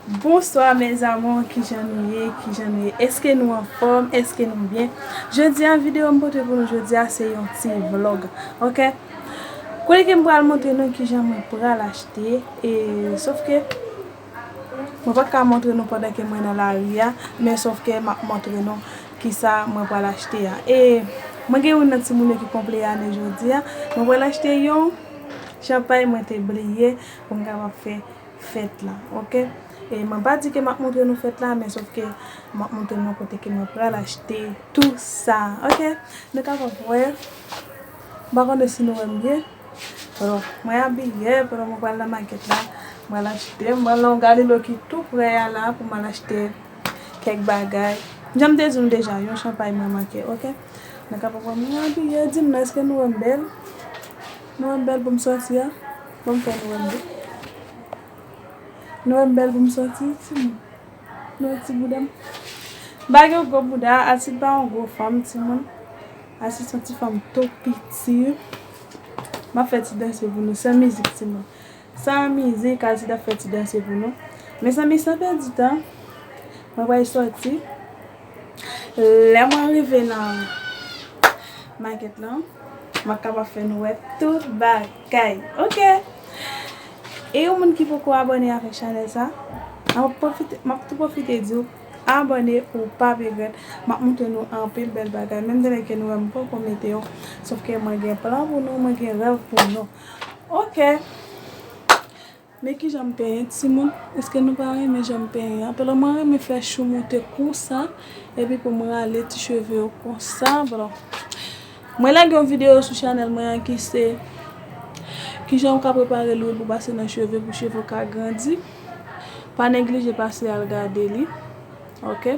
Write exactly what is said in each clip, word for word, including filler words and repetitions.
Bonsoir mes amours, kijan nou ye, kijan nou ye? Èske nou anfòm? Èske nou byen? Jodi a, videyo m pote pou nou jodi a, se yon ti vlog, ok? Kote ke m pral montre nou kijan mwen pral achte, e, sof ke mwen pa ka montre nou pandan ke mwen nan lari a, men sof ke m ap montre nou kisa mwen pral achte a. E mwen gen youn nan timoun yo ki konple ane jodi a, mwen pral achte yon chanpay mwen te bliye pou m kapab fè fèt la, ok? E mwen pa di ke m ap montre nou fèt la, men sof ke m ap montre nou kote ke mwen pral achte tou sa, ok? Nou kapab wè, m pa konnen si nou wè m byen. Bon, mwen abiye, pandan mwen pral nan makèt la, mwen al achte, mwen al nan yon galilo ki tou prè a la pou mwen al achte kèk bagay. Jan m te di nou deja, yon chanpay mwen manke, ok? Nou kapab wè mwen abiye, di m non, èske nou wè m bèl? Nou wè m bèl pou m sòti a? Bon, m fè nou wè m bèl. Nou wè m bèl pou m sòti, timoun? Nou wè ti bouda m? M pa gen yon gwo bouda, Alcide pa yon gwo fanm, timoun. Alcide se yon ti fanm tou piti. M ap fè ti danse pou nou, san mizik, timoun. San mizik, Alcide ap fè ti danse pou nou. Mezanmi, san pèdi tan, mwen pral sòti. Lè mwen rive nan makèt lan, m ap kapab fè nou wè tout bagay. Ok. E yon moun ki poko abòne avèk chanèl sa, m ap pwofite, m ap tou pwofite di w, abòne pou w pa regrèt. M ap montre nou anpil bèl bagay. Menm de lè ke nou wè m poko mete yo, sof ke mwen gen plan pou nou, mwen gen rèv pou nou. Ok. Men kijan m penyen, timoun? Èske nou pa renmen jan m penyen an? Apre mwen renmen fè chou moute konsa, epi pou m rale ti cheve yo konsa. Bon. Mwen lage yon videyo sou chanèl mwen an ki se kijan ou ka prepare lwil pou pase nan cheve pou cheve w ka grandi. Pa neglije pase al gade li. Ok?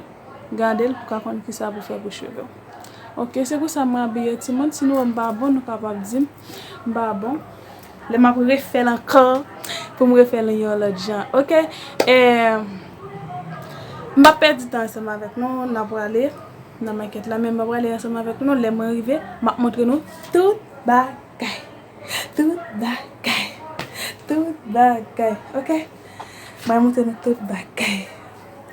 Gade l pou w ka konn kisa pou fè pou cheve w. Ok, se konsa mwen abiye, timoun. Si nou wè m pa bon, nou kapab di m m pa bon. Lè m ap refè l ankò, pou m refè l yon lòt jan. Ok? E, m p ap pèdi tan ansanm avèk nou. N a prale nan makèt la, men m pa prale ansanm avèk nou. Lè mwen rive, m ap montre nou tout bagay. Tout bagay. Tout bagay. Ok? Mwen montre nou tout bagay.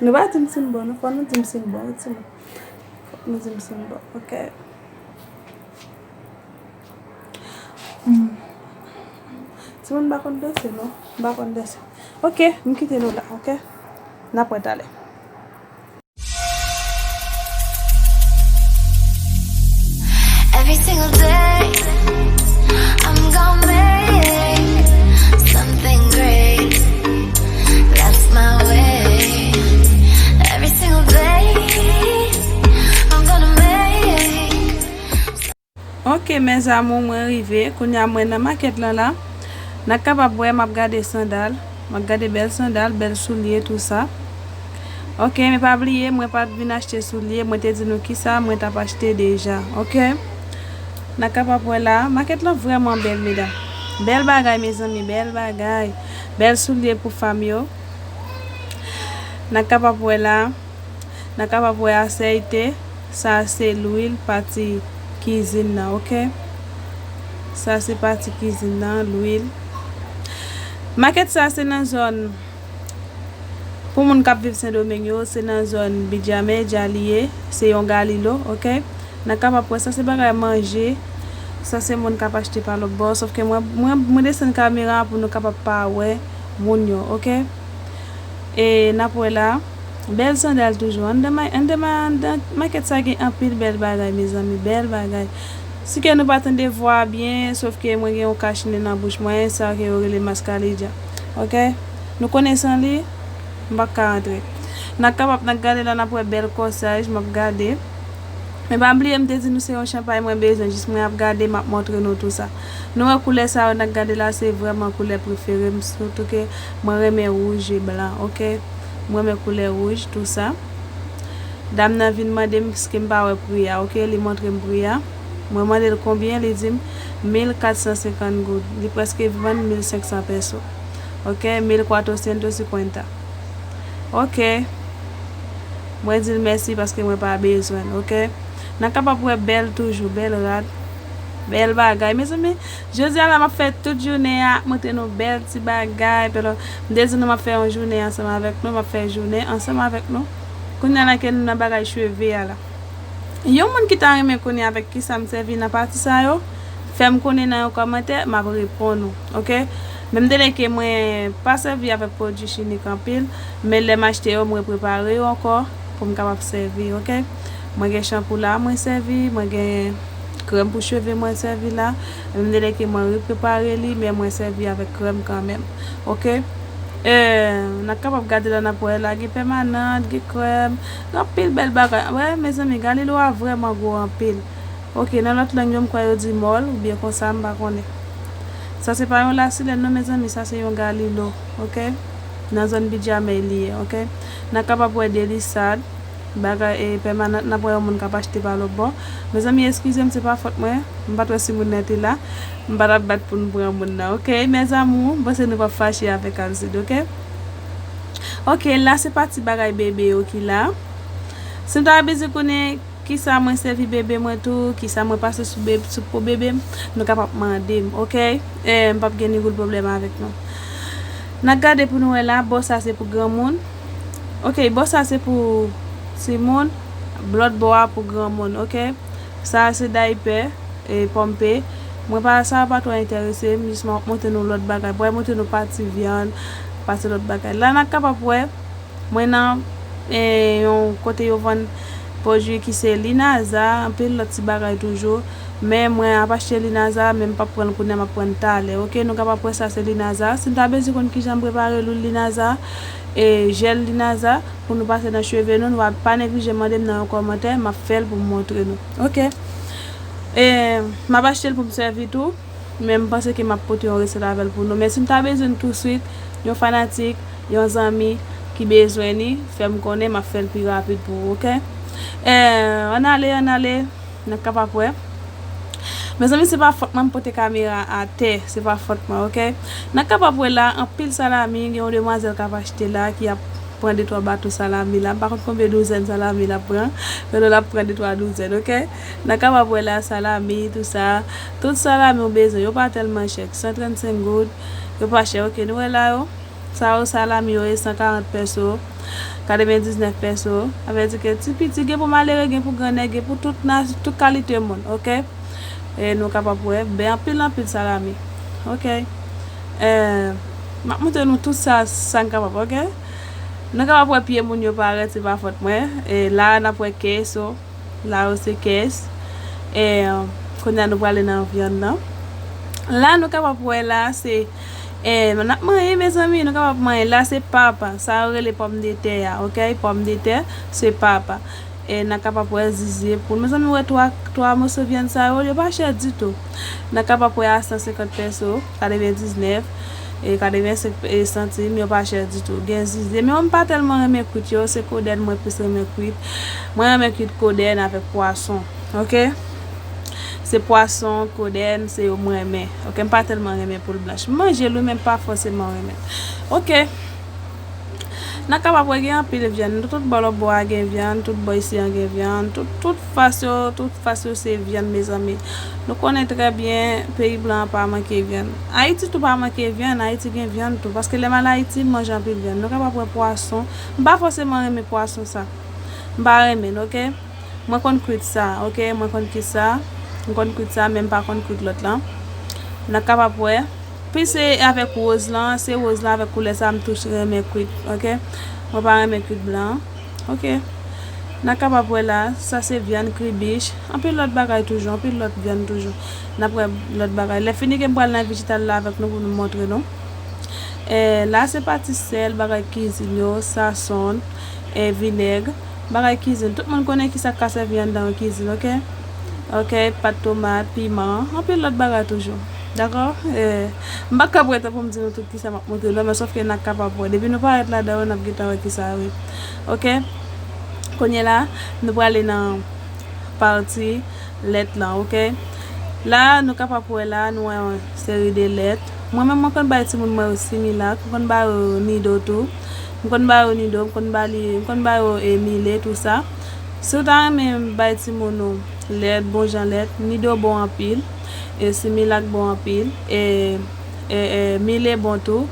Nou pa di m si m bon, non. Fò nou di m si m bon, wi, timoun. Fò nou di m si m bon, ok? Hmm. Timoun, m pa konn danse, non. M pa konn danse. Ok, m kite nou la, ok? N ap wè talè. Every single day, I'm gonna make something great. That's my way. Every single day, I'm gonna make Ok, mes amours, mwen rive. Kounye a mwen nan makèt lan la. N a kapab wè m ap gade sandal. M ap gade bèl sandal, bèl soulye, tou sa. Ok, men pa bliye, mwen pa t vin achte soulye. Mwen te di nou kisa mwen t ap achte deja. Ok? N a kapab wè la. Makèt lan vrèman bèl, medam. Bèl bagay, mezanmi, bèl bagay. Bèl soulye pou fanm yo. N a kapab wè la. N a kapab wè asèyte. Sa se lwil pati kizin nan, ok? Sa se pati kizin nan, lwil. Makèt sa se nan zòn, pou moun k ap viv Sendomeng yo, se nan zòn Bidjamè, Djaliye, se yon galilo, ok? N a kapab wè sa se bagay manje, sa se moun k ap achte pa lòt bò, sòf ke mwen, mwen, mwen desann kamera pou nou kapab pa wè moun yo, ok? E n ap wè la, bèl sandal toujou. Anndan ma-, anndan ma-, anndan makèt sa gen anpil bèl bagay, mezanmi, bèl bagay. Si ke nou pa tande vwa a byen, sòf ke mwen gen yon kach nen nan bouch mwen, sa ke yo rele mascarilla. Ok? Nou konnen san li, m p ap ka antre. N a kapab, n a gade la, n ap wè bèl kòsaj, m ap gade. Men pa bliye m te di nou se yon chanpay mwen bezwen, jis mwen ap gade, m ap montre nou tou sa. Nou wè koulè sa yo n ap gade la, se vrèman koulè prefere m, sitou ke mwen renmen wouj e blan, ok? Mwen renmen koulè wouj, tou sa. Dam nan vin mande m si ke m pa wè pri a, ok? Li montre m pri a. Mwen mande l konbyen, li di m mil kat san senkant goud. Li prèske vann mil senk san pèso. Ok, mil cuatrocientos cincuenta. Ok. Mwen di l mèsi paske mwen pa bezwen l, ok? N a kapab wè bèl toujou, bèl rad. Bèl bagay. Mezanmi, jodi a la, m ap fè tout jounen an, montre nou bèl ti bagay. Pèlò, m te di nou m ap fè yon jounen ansanm avèk nou, m ap fè jounen ansanm avèk nou. Kounye a la ke nou nan bagay cheve a la. Yon moun ki ta renmen konnen avèk kisa m sèvi nan pati sa yo, fè m konnen nan yon kòmantè, m ap reponn ou, oke? Menm de lè ke mwen pa sèvi avèk pwodui chimik anpil, men lè m achte yo, mwen prepare yo ankò pou m kapab sèvi, oke? Mwen gen chanpou la, mwen sèvi, mwen gen krèm pou cheve, mwen sèvi la. Menm de lè ke mwen reprepare li, men mwen sèvi avèk krèm kanmenm, oke? E, n ap kapab gade la, n ap wè la, gen pèmanant, gen krèm, gen anpil bèl bagay. Wè, mezanmi, galilo a vrèman gwo anpil. Oke, nan lòt lang yo, m kwè yo di mòl, oubyen konsa, m pa konnen. Sa se pa yon lasilèn non, mezanmi, sa se yon galilo, oke? Nan zòn Bidjamèy li ye, oke? N ap kapab wè delisad, bagay e pèmanant, n ap wè yon moun k ap achte pa lòt bò. Mezanmi, eskize m, se pa fòt mwen, m pa t wè si moun nan te la, m pa t ap bat pou n pran moun nan, oke? Mes amours, m panse nou p ap fache avèk Alcide, oke? Oke, la se pati bagay bebe yo ki la. Si m ta bezwen konnen kisa mwen sèvi bebe mwen tou, kisa mwen pase sou, bebe, sou po bebe m, nou kapab mande m, oke? E, m p ap gen nigil pwoblèm avèk nou. N ap gade pou nou wè la, bò sa se pou granmoun. Oke, bò sa se pou timoun, lòt bò a pou granmoun, oke? Sa se daypè, e pòmpe. Mwen pa, sa pa twò enterese m, jis m ap montre nou lòt bagay. Mwen montre nou pati vyann, pati lòt bagay. La n ap kapab wè, mwen nan, e, yon kote yo vann pwodui ki se Linaza, anpil lòt ti bagay toujou. Men mwen ap achte Linaza, men m p ap pran l kounye a, m ap pran l talè, oke? Nou kapab wè sa se Linaza. Si n ta bezwen konn kijan m prepare lwil Linaza, e jèl Linaza, pou nou pase nan cheve nou, nou pa, pa neglije mande m nan yon kòmantè, m ap fè l pou m montre nou, oke? E, m ap achte l pou m sèvi tou. Men m panse ke m ap pote yon resèt avè l pou nou. Men si m ta bezwen l touswit, yon fanatik, yon zanmi ki bezwen li, fè m konnen, m ap fè l pi rapid pou ou, oke? E, ann ale, ann ale, n ap kapab wè. Mezanmi, se pa fòt mwen, m pote kamera atè, se pa fòt mwen, oke? N ap kapab wè la, anpil salami, gen yon demwazèl k ap achte la, ki ap pran de twa bato salami la. M pa konn konbyen douzèn salami l ap pran, men l ap pran de twa douzèn, oke? N ap kapab wè la, salami, tou sa. Tout salami ou bezwen, yo pa tèlman chè. San trannsenk goud, yo pa chè, oke? Nou wè la yo. Sa yo, salami yo, e san karant pèso, katrevendiznèf pèso. Sa vle di ke ti piti, gen pou malere, gen pou grannèg, gen pou tout nas-, tout kalite moun, oke? E nou kapab wè, ben anpil, anpil salami, oke? E, m ap montre nou tout sa, sa n kapab, oke? Nou kapab wè pye moun yo parèt, se pa fòt mwen. E la, n ap wè keso. La yo se kès. E, kounye a nou prale nan vyann nan. La, nou kapab wè la, se, e, n ap manyen, mezanmi, nou kapab manyen. La, se papa. Sa yo rele pòmdetè a, oke? Pòmdetè, se papa. E, n ap kapab wè zizye, poul. Mezanmi, wè twa, twa moso vyann sa yo, yo pa chè ditou. N ap kapab wè a san senkant pèso, katrevendiznèf, e katrevensenk, e, santim, yo pa chè ditou. Gen zizye, men mwen m pa tèlman renmen kwit yo, se kodèn mwen plis renmen kwit. Mwen renmen kwit kodèn avèk pwason, oke? Se pwason, kodèn, se yo mwen renmen, oke? M pa tèlman renmen poul blanch. M manje l wi, men m pa fòseman renmen. Oke. N ap kapab wè gen anpil vyann. Tout bò lòt bò a gen vyann, tout bò isi an gen vyann, tout, tout fas yo, tout fas yo se vyann, mezanmi. Nou konnen trè byen, peyi blan an pa manke vyann. Ayiti tou pa manke vyann, Ayiti gen vyann tou. Paske lè m al Ayiti, m manje anpil vyann. Nou kapab wè pwason. M pa fòseman renmen pwason sa. M pa renmen l, oke? Mwen konn kwit sa, oke? Mwen konn kwit sa. Mwen konn kwit sa, men m pa konn kwit lòt lan. N ap kapab wè. Pi se avèk woz lan, se woz lan avèk koulè sa m toujou renmen kwit, oke? Mwen pa renmen kwit blan, oke? N ap kapab wè la, sa se vyann kribich, anpil lòt bagay toujou, anpil lòt vyann toujou. N ap wè lòt bagay. Lè fini ke m pral nan vejetal la avèk nou pou nou montre nou. E, la se pati sèl, bagay kizin yo, sasonn, e, vinèg, bagay kizin. Tout moun konnen kisa k ka sèvi anndan yon kizin, oke? Oke, pat tomat, piman, anpil lòt bagay toujou. Dakò? E, m pa ka prete pou m di nou tout kisa m ap montre nou, men sòf ke n ap kapab wè. Depi nou parèt ladan yo, n ap gentan wè kisa yo ye. Oke? Kounye la, nou prale nan pati lèt lan, oke? La, nou kapab wè la, nou wè yon seri de lèt. Mwen menm, mwen konn bay timoun mwen yo Similac, mwen konn ba yo Nido tou. Mwen konn ba yo Nido, mwen konn ba li, mwen konn ba yo, e, Mile, tou sa. Si w ta renmen bay timoun ou lèt, bon jan lèt, Nido bon anpil. E Similac bon anpil. E, e, e Miele bon tou.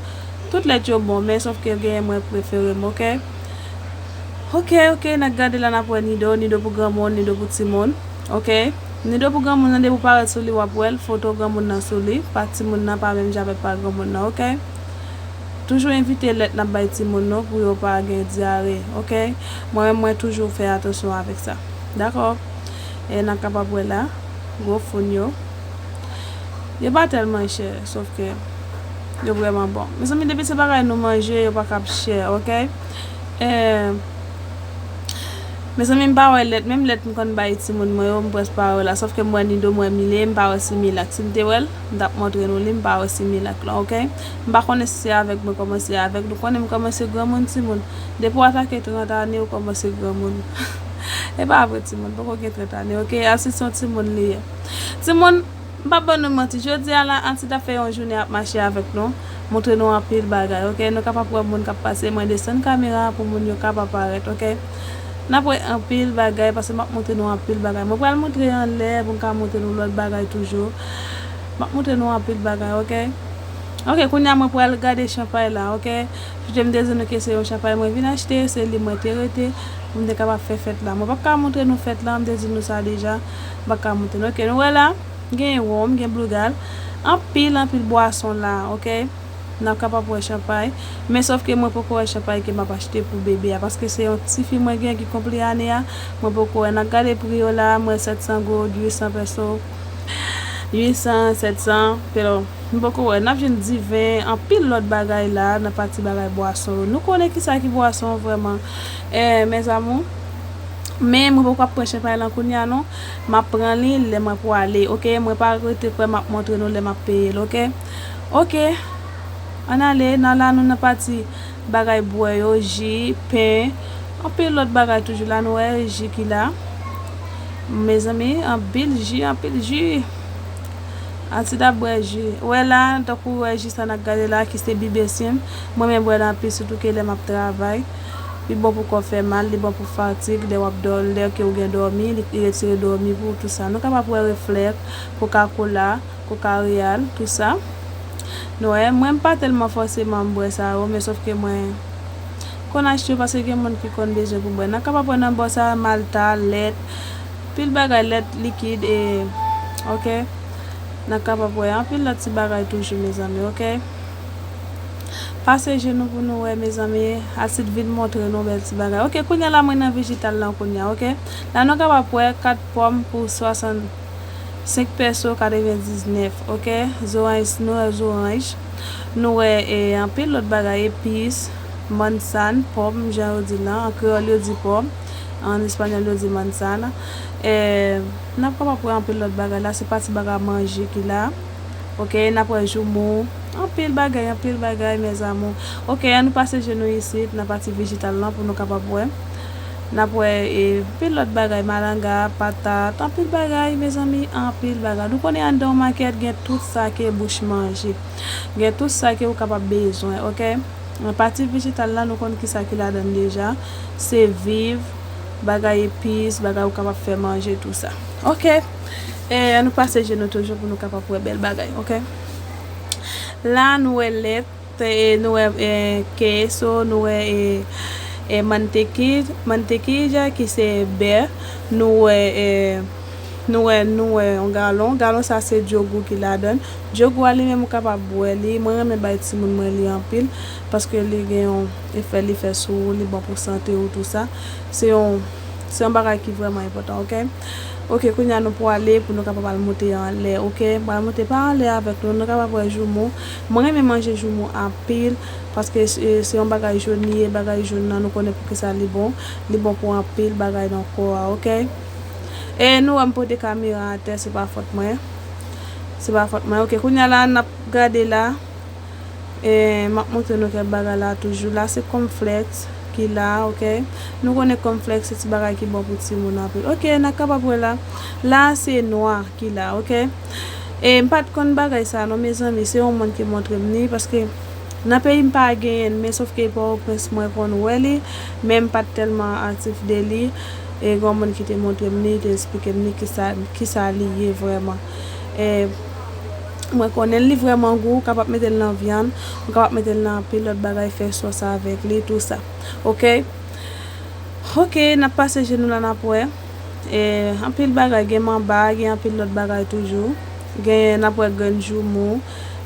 Tout lèt yo bon, men sòf ke genyen mwen prefere m, oke? Oke, oke, n ap gade la, n ap wè Nido, Nido pou granmoun, Nido pou timoun, oke? Nido pou granmoun nan, depi w parèt sou li, w ap wè l, foto granmoun nan sou li, pa timoun nan pa menm jan avèk pa granmoun nan, oke? Toujou evite lèt n ap bay timoun nou pou yo pa gen dyare, oke? Mwen menm, mwen toujou fè atansyon avèk sa. Dakò? E n ap kapab wè la, gwo foun yo. Yo pa tèlman chè, sòf ke yo vrèman bon. Mezanmi, depi se bagay nou manje, yo pa kab chè, oke? E, mezanmi, m pa wè lèt, menm lèt m konn bay timoun mwen yo, m prèske pa wè la. Sòf ke m wè Nido, m wè Miele, m pa wè Similac. Si m te wè l, m t ap montre nou li, m pa wè Similac lan, oke? M pa konnen si se avèk mwen kòmanse avèk, nou konnen m kòmanse granmoun timoun. Depi w atake trant ane, ou kòmanse granmoun. E pa vre, timoun, poko gen trant ane, oke? Asid se yon timoun li ye. Timoun, m p ap ban nou manti. Jodi a la, Asid ap fè yon jounen ap mache avèk nou, montre nou anpil bagay, oke? Nou kapab wè moun k ap pase, mwen desann kamera a pou moun yo kapab parèt, oke? N ap wè anpil bagay, paske m ap montre nou anpil bagay. Mwen pral montre anlè pou m ka montre nou lòt bagay toujou. M ap montre nou anpil bagay, oke? Oke, kounye a mwen pral gade chanpay la, oke? Paske m te di nou ke se yon chanpay mwen vin achte, se li mwen te rete pou m te kapab fè fèt la. Mwen p ap ka montre nou fèt la, m te di nou sa deja. M p ap ka montre nou. Oke, nou wè la, gen wonm, gen bluegal, anpil, anpil bwason la, oke? N ap kapab wè chanpay, men sòf ke mwen poko wè chanpay ke m ap achte pou bebe a, paske se yon tifi mwen gen ki konpli ane a, mwen poko wè. N ap gade pri yo la, mwen sèt san goud, uit san pèso, uit san, sèt san, pero m poko wè. N ap jwenn diven, anpil lòt bagay la, nan pati bagay bwason yo. Nou konnen kisa ki bwason vrèman, eh, mes amours. Men mwen poko ap pran chanpay lan kounye a non. M ap pran li lè mwen pwale, oke? Mwen pa rete kwè m ap montre nou lè m ap peye l, oke? Oke. Ann ale, nan la nou nan pati bagay bwè yo, ji, pen, anpil lòt bagay toujou. La nou wè ji ki la. Mezanmi, anpil ji, anpil ji. Asid ap bwè ji. Ou wè la, tankou ou wè ji sa n ap gade la, ki se Bibesim. Mwen menm bwè l anpil, sitou ke lè m ap travay. Li bon pou kò fè mal, li bon pou fatig, lè w ap dò-, lè ke ou gen dòmi, li, li retire dòmi pou ou, tou sa. Nou kapab wè reflèk, Coca-Cola, Coca Real, tou sa. Nou wè, mwen m pa tèlman fòseman m bwè sa yo, men sòf ke mwen konn achte yo paske gen moun ki konn bezwen pou bwè. N ap kapab wè nan bò sa, Malta, lèt, pil bagay, lèt likid, e, oke. N ap kapab wè anpil lòt ti bagay toujou, mezanmi, oke. Pase je nou pou nou wè, mezanmi. Asid vin montre nou bèl ti bagay. Oke, kounye a la, mwen nan vejetal lan kounye a, oke. La, nou kapab wè kat pòm pou swasannsenk pèso, katrevendiznèf, oke. Zoranj, nou wè zoranj. Nou wè, e, anpil lòt bagay, epis, mannsann, pòm, jan yo di lan. An kreyòl, yo di pòm. An espanyòl, yo di manzana. E, n ap kapab wè anpil lòt bagay la. Se pa ti bagay manje ki la. Oke, n ap wè joumou. Anpil bagay, anpil bagay, mes amours. Oke, ann nou pase je nou isit, nan pati vejetal lan pou nou kapab wè. N ap wè, e, anpil lòt bagay, malanga, patat, anpil bagay, mezanmi, anpil bagay. Nou konnen anndan yon makèt gen tout sa ke bouch manje. Gen tout sa ke ou kapab bezwen, oke? Nan pati vejetal la, nou konn kisa ki ladan l deja. Se viv, bagay epis, bagay ou kapab fè manje, tou sa. Oke. E, ann nou pase je nou toujou pou nou kapab wè bèl bagay, oke? La, nou wè lèt, e, nou wè, e, keso, nou wè, e, e, mantequilla, mantequilla ki se bè, nou wè, e, nou wè, nou wè yon galon. Galon sa se djogou ki ladan l. Djogou a li menm ou kapab bwè li. Mwen renmen bay timoun mwen li anpil, paske li gen yon efè li fè sou ou, li bon pou sante ou, tou sa. Se yon, se yon bagay ki vrèman enpòtan, oke? Oke, kounye a nou pwale pou nou kapab al moute anlè, oke? M pral moute pa anlè avèk nou, nou kapab wè joumou. Mwen renmen manje joumou anpil, paske se, se yon bagay jòn li ye, bagay jòn nan, nou konnen poukisa li bon. Li bon pou anpil bagay nan kò a, oke? E nou wè m pote kamera atè, se pa fòt mwen. Se pa fòt mwen. Oke, kounye a la, n ap gade la. E, m ap montre nou kèk bagay la toujou. La, se cornflakes ki la, oke? Nou konnen cornflakes se ti bagay ki bon pou timoun anpil. Oke, n ap kapab wè la. La, se nwa ki la, oke? E, m pa t konn bagay sa non, mezanmi. Se yon moun ki montre m li, paske nan peyi m pa genyen l, men sòf ke Pòtoprens mwen konn wè li, men m pa t tèlman aktif de li. E, gen yon moun ki te montre m li, te eksplike m li kisa, kisa li ye vrèman. E, Mwen konnen li vrèman gou, ou kapab mete l nan vyann, ou kapab mete l nan anpil lòt bagay, fè sòs avèk li, tou sa. Oke? Oke, n ap pase je nou la, n ap wè. E, anpil bagay, gen manba, gen anpil lòt bagay toujou. Gen, n ap wè grenn joumou.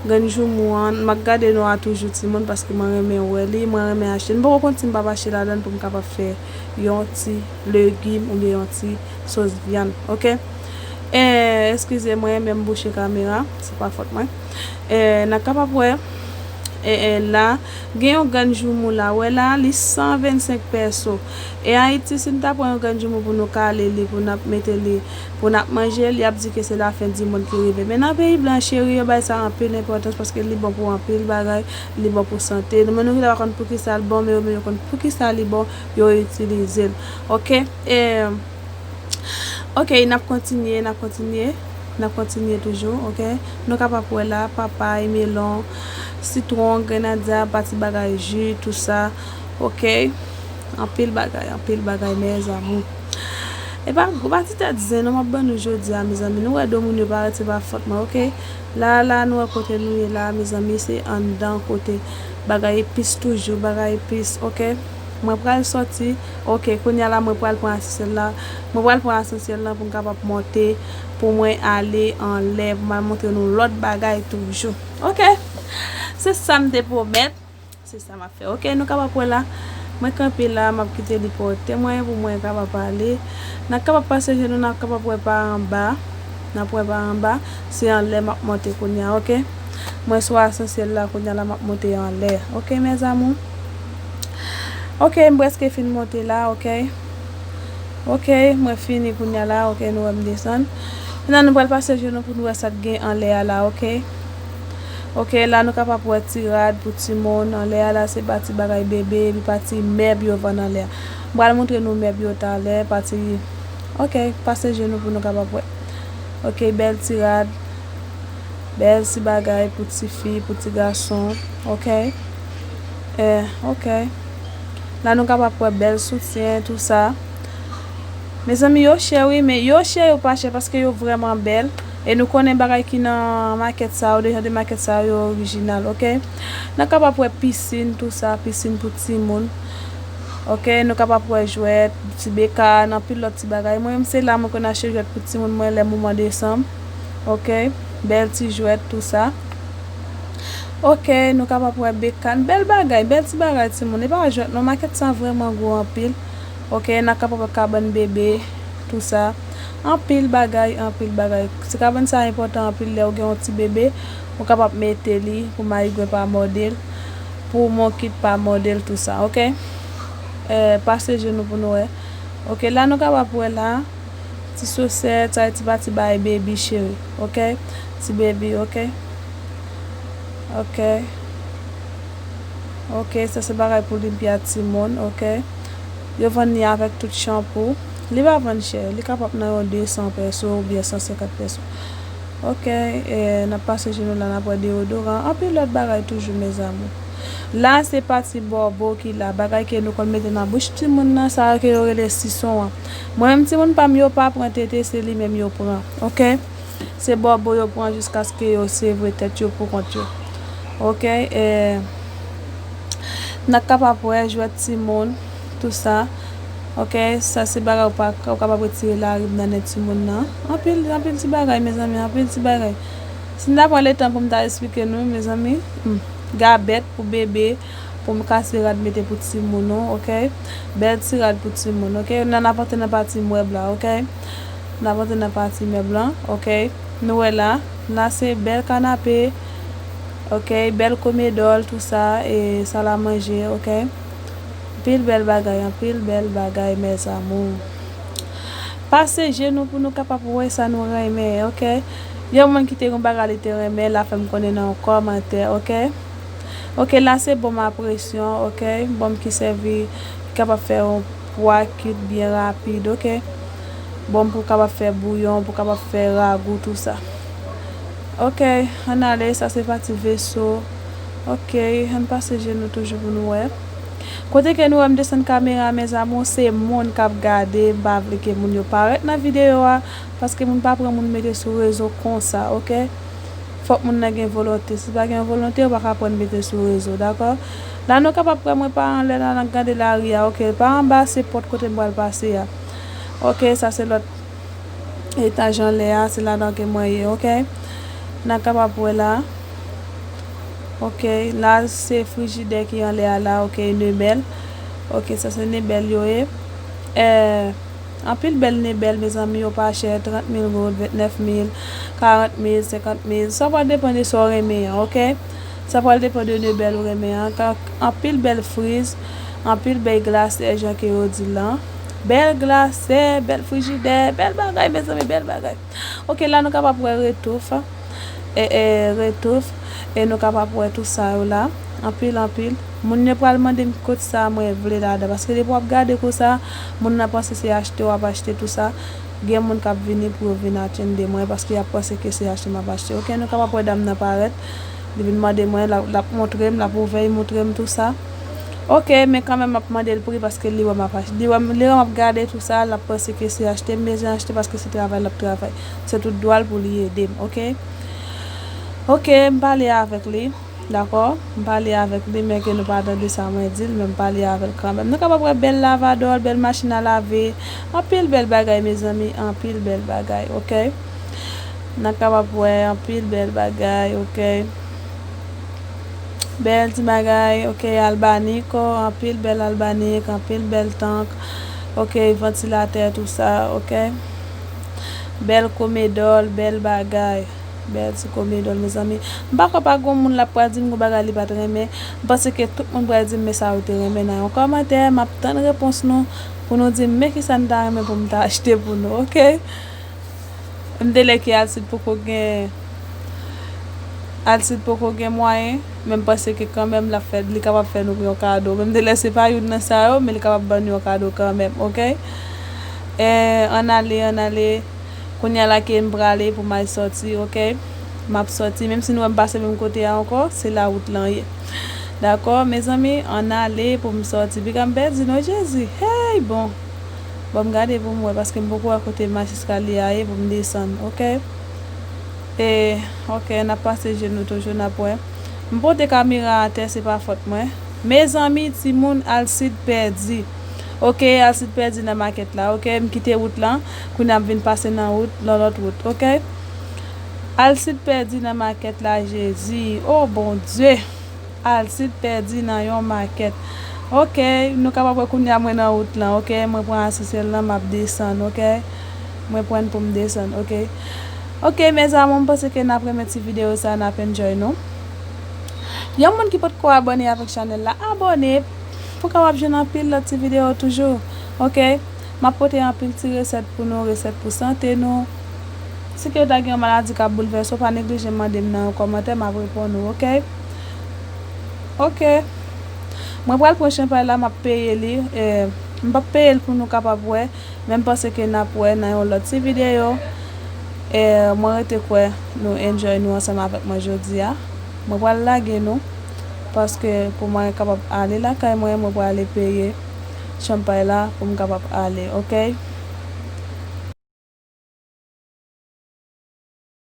Grenn joumou an, m ap gade nou a toujou timoun, paske mwen renmen wè li, mwen renmen achte. M poko konn si m p ap achte ladan l pou m kapab fè yon ti legim oubyen yon ti sòs vyann, oke? E, eskize mwen, men m bouche kamera, se pa fòt mwen. E, n ap kapab wè, e, e, la, gen yon grenn joumou la, wè la, li san vennsenk pèso. E Ayiti, si n ta pran yon grenn joumou pou nou kale li, pou n ap mete li, pou n ap manje l, y ap di ke se lafen di mond ki rive. Men nan peyi blan, cheri, yo bay sa anpil enpòtans paske li bon pou anpil bagay, li bon pou sante nou. Men nou genlè pa konn poukisa l bon, men yo menm yo konn poukisa li bon, yo itilize l. Oke? E, oke, n ap kontinye, n ap kontinye, n ap kontinye toujou, oke? Nou kapab wè la, papay, melon, sitwon, grenadya, pati bagay, ji, tou sa, oke? Anpil bagay, anpil bagay, mes amours. E pa, pa ti tèt zen non m ap ban nou jodi a, mezanmi. Nou wè do moun yo parèt, se pa fòt mwen, oke? La, la, nou wè kote nou ye la, mezanmi, se anndan kote bagay epis toujou, bagay epis, oke? Mwen pral sòti, oke, kounye a la, mwen pral pran asansyèl la. Mwen pral pran asansyèl la pou m kapab monte, pou mwen ale anlè, pou m al montre nou lòt bagay toujou. Oke? Se sa m te pwomèt. Se sa m ap fè. Oke, nou kapab wè la. Mwen kanpe la, m ap kite li pote mwen pou mwen kapab ale. N ap kapab pase je nou, n ap kapab wè pa anba. N ap wè pa anba. Se anlè m ap monte kounye a, oke? Mwen sou asansyèl la kounye a la, m ap monte anlè. Oke, mes amours? Oke, m prèske fin monte la, oke? Oke, mwen fini kounye a la, oke, nou wè m desann. Kounye a nou pral pase je nou pou nou wè sa k gen anlè a la, oke? Oke, la nou kapab wè ti rad pou timoun. Anlè a la, se pati bagay bebe, epi pati mèb yo vann anlè a. M pral montre nou mèb yo talè, pati, oke, pase je nou pou nou kapab wè. Oke, bèl ti rad, bèl ti bagay pou ti fi, pou ti gason, oke? Eh, oke. La nou kapab wè bèl soutyen, tou sa. Mezanmi, yo chè wi, men yo chè, yo pa chè, paske yo vrèman bèl. E nou konnen bagay ki nan makèt sa yo, de jan de makèt sa yo, yo orijinal, oke? N ap kapab wè pisin, tou sa, pisin pou timoun. Oke, nou kapab wè jwèt, ti bekàn, anpil lòt ti bagay. Mwen menm, se la mwen konn achte jwèt pou timoun mwen lè moman desanm. Oke, bèl ti jwèt, tou sa. Oke, nou kapab wè bekàn, bèl bagay, bèl ti bagay timoun. E pa jwèt non, makèt sa vrèman gwo anpil. Oke, n ap kapab wè kabann bebe, tou sa. Anpil bagay, anpil bagay. Ti kabann sa enpòtan anpil lè ou gen yon ti bebe, ou kapab mete li pou mayigwen pa mòde l, pou monkit pa mòde l, tou sa, oke? Eh, pase je nou pou nou wè. Oke, la nou kapab wè la, ti sosèt, sa e ti pati bay baby cheri, oke? Ti baby, oke? Oke. Oke, sa se bagay pou limpya timoun, oke? Yo vann li avèk tout chanpou. Li pa vann chè, li kapab nan yon de san pèso oubyen san senkant pèso. Oke, e, n ap pase je nou la, n ap wè deodoran, anpil lòt bagay toujou, mes amours. La, se pati bòbo ki la, bagay ke nou konn mete nan bouch timoun nan, sa ke yo rele sison an. Mwen menm, timoun pa m yo pa pran tete, se li menm yo pran, oke? Se bòbo yo pran jiskaske yo sevre tèt yo pou kont yo. Oke, e, n ap kapab wè jwèt timoun, tou sa. Oke, sa se bagay ou pa, ou kapab retire larim nan nen timoun nan. Anpil, anpil ti bagay, mezanmi, anpil ti bagay. Si n ta pran letan pou m ta esplike nou, mezanmi, hmm, gabèt pou bebe, pou m kase rad mete pou timoun ou, oke? Bèl ti rad pou timoun, oke? N a, n ap antre nan pati mèb la, oke? N ap antre nan pati mèb lan, oke? Nou wè la, la se bèl kanape, oke? Bèl komedòl, tou sa, e sal a manje, oke? Anpil bèl bagay, anpil bèl bagay, mes amours. Pase je nou pou nou kapab wè sa nou renmen, oke? Yon moun ki te gen bagay li te renmen, l a fè m konnen nan yon kòmantè, oke? Oke, la se bonm a presyon, oke? Bonm ki sèvi, ki kapab fè yon pwa kit byen rapid, oke? Bonm pou kapab fè bouyon, pou kapab fè ragou, tou sa. Oke, ann ale, sa se pati veso. Oke, ann pase je nou toujou pou nou wè. Kote ke nou wè m desann kamera, mes amours, se moun k ap gade, m pa vle ke moun yo parèt nan videyo a, paske moun pa pran moun mete sou rezo konsa, oke? Fòk moun nan gen volonte. Si pa gen volonte, ou pa ka pran mete sou rezo, dakò? La nou kapab wè mwen pa anlè la, n ap gade lari a, oke. Pa anba, se pòt kote m pral pase a. Oke, sa se lòt etaj anlè a, se ladan ke mwen ye, oke. N ap kapab wè la. Oke, la se frijidè ki anlè a la, oke, Nebel. Oke, sa se Nebel yo ye. Eh, anpil bèl Nebel, mezanmi, yo pa chè, trant mil goud, ventnèf mil, karant mil, senkant mil. Sa pral depann de sa w renmen an, oke? Sa pral depann de Nebel ou renmen an. Anpil bèl friz, anpil bèl glasè, jan ke yo di lan. Bèl glasè, bèl frijidè, bèl bagay, mezanmi, bèl bagay. Oke, la nou kapab wè retouf, e, e, retouf, e nou kapab wè tout sa yo la, anpil, anpil. Moun yo pral mande m kot sa mwen vle ladan, paske depi w ap gade konsa, moun nan panse se achte w ap achte tout sa. Gen moun k ap vini pou yo vin atende mwen, paske y ap panse ke se achte m ap achte. Oke, nou kapab wè dam nan parèt, li vin mande mwen, l ap, l ap montre m, l ap ouvè, li montre m tout sa. Oke, men kanmenm m ap mande l pri paske li wè m ap ach-, li wè m, li wè m ap gade tout sa, l ap panse ke se achte m bezwen achte paske se travay l ap travay. Se tout dwa l pou li ede m, oke? Oke, m pale avèk li, dakò? M pale avèk li, men ke nou pa tande sa mwen di l, men m pale avè l kanmenm. Nou kapab wè bèl lavadò, bèl machin a lave, anpil bèl bagay, mezanmi, anpil bèl bagay, oke? N ap kapab wè anpil bèl bagay, oke? Bèl ti bagay, oke, albanik, o, anpil bèl albanik, anpil bèl tank, oke, vantilatè, tou sa, oke. Bèl komedòl, bèl bagay. Bèl ti komedòl, mezanmi. M pa kwè pa gon moun l ap pral di m gon bagay li pa t renmen. M panse ke tout moun pral di m, men sa yo te renmen nan yon kòmantè. M ap tann repons nou pou nou di m, men kisa n ta renmen pou m ta achte pou nou, oke? M te lè ke Alcide poko gen, Alcide poko gen mwayen, men m panse ke kanmenm l ap fè, li kapab fè nou yon kado. Men m te lè se pa youn nan sa yo, men li kapab ban nou yon kado kanmenm, oke? E, ann ale, ann ale. Kounye a la ke m prale pou m al sòti, oke? M ap sòti, menm si nou wè m pase menm kote a ankò, se la wout lan ye. Dakò, mezanmi, ann ale pou m sòti. Piga m pèdi non, Jezi. Hey, bon. Bon, m gade pou m wè, paske m poko wè kote mach eskalye a ye pou m desann, oke? E, oke, n ap pase je nou toujou, n ap wè. M pote kamera atè, se pa fòt mwen. Mezanmi, timoun, Alcide pèdi. Oke, Alcide pèdi nan makèt la, oke? M kite wout lan, kounye a m vin pase nan wout, nan lòt wout, oke? Alcide pèdi nan makèt la, Jezi. O Bondye! Alcide pèdi nan yon makèt. Oke, nou kapab wè kounye a mwen nan wout lan, oke? Mwen pran asansè lan, m ap desann, oke? Mwen pran pou m desann, oke? Oke, mes amours, m panse ke n ap renmen ti videyo sa, n ap enjoy nou. Yon moun ki potko abòne avèk chanèl la, abòne pou w kapab jwenn anpil lòt ti videyo toujou, oke? M ap pote anpil ti resèt pou nou, resèt pou sante nou. Si ke w ta gen yon maladi k ap boulvèse w, pa neglije mande m nan yon kòmantè, m ap reponn ou, oke? Oke. Mwen pral pran chanpay la, m ap peye li. E, m p ap peye l pou nou kapab wè, men m panse ke n ap wè nan yon lòt ti videyo. E, mwen rete kwè nou enjoy nou ansanm avèk mwen jodi a. Mwen pral lage nou, paske pou mwen kapab ale lakay mwen, mwen prale peye chanpay la pou m kapab ale, oke?